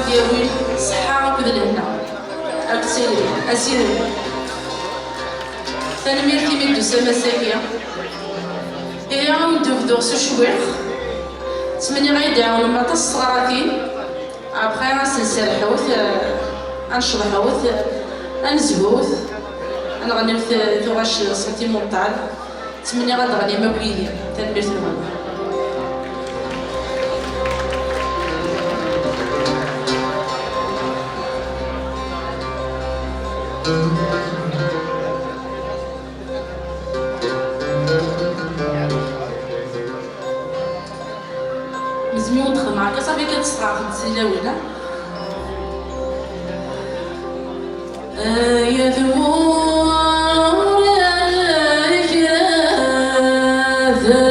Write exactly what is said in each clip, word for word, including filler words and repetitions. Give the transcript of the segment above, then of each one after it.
Yawin ṣṣeḥḥa akked lehna akked tayri. Asirem. Tanemmirt imi d-tusam ass-agi. Ihi, ad wen-d-bduɣ s ucewwiq. Ttmenniɣ ad yi-d-iɛawnem aṭas s teɣratin. Après, ad sen-serḥut, eh, ad necḍeḥut, eh, ad nezhut, ad nɣenni t-, tuɣac sentimentale. Ttmenniɣ ad d-ɣnim akk yid-i. Tanemmirt-nwen. Mezmi ur d-xedmeɣ akka, ṣafi kan tesɣerxem tilawin, ha? Ay adwur akrada.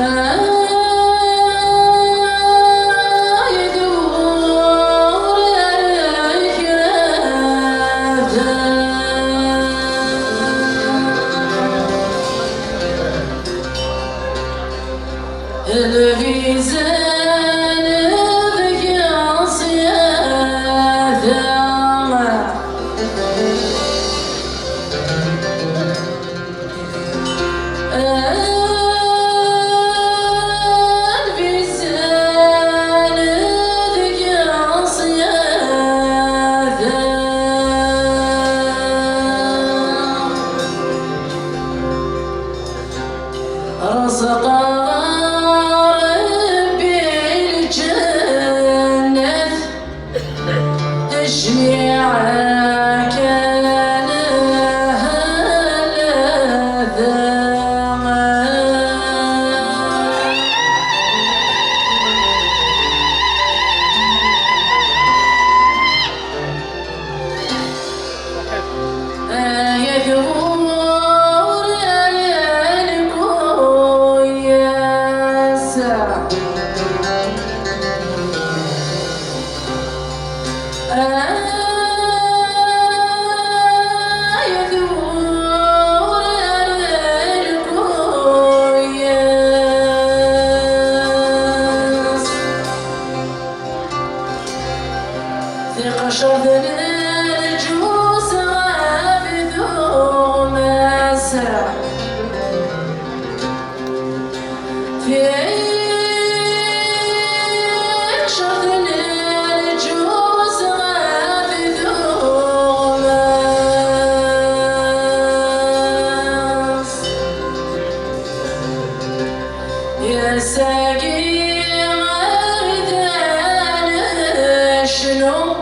Ay adwur akrada. Lbizan deg ṣṣyada. Lbizan deg ṣṣyada. Rẓeq Ṛebbi lǧennet, jmiɛ kan hellada. Ay adwur lkuyas. Ay adwur lkuyas. Tiqecrt n lǧuz ɣef tuɣmas. Tiqecrt n lǧuz ɣef tuɣmas. Ass-agi ar d necnu.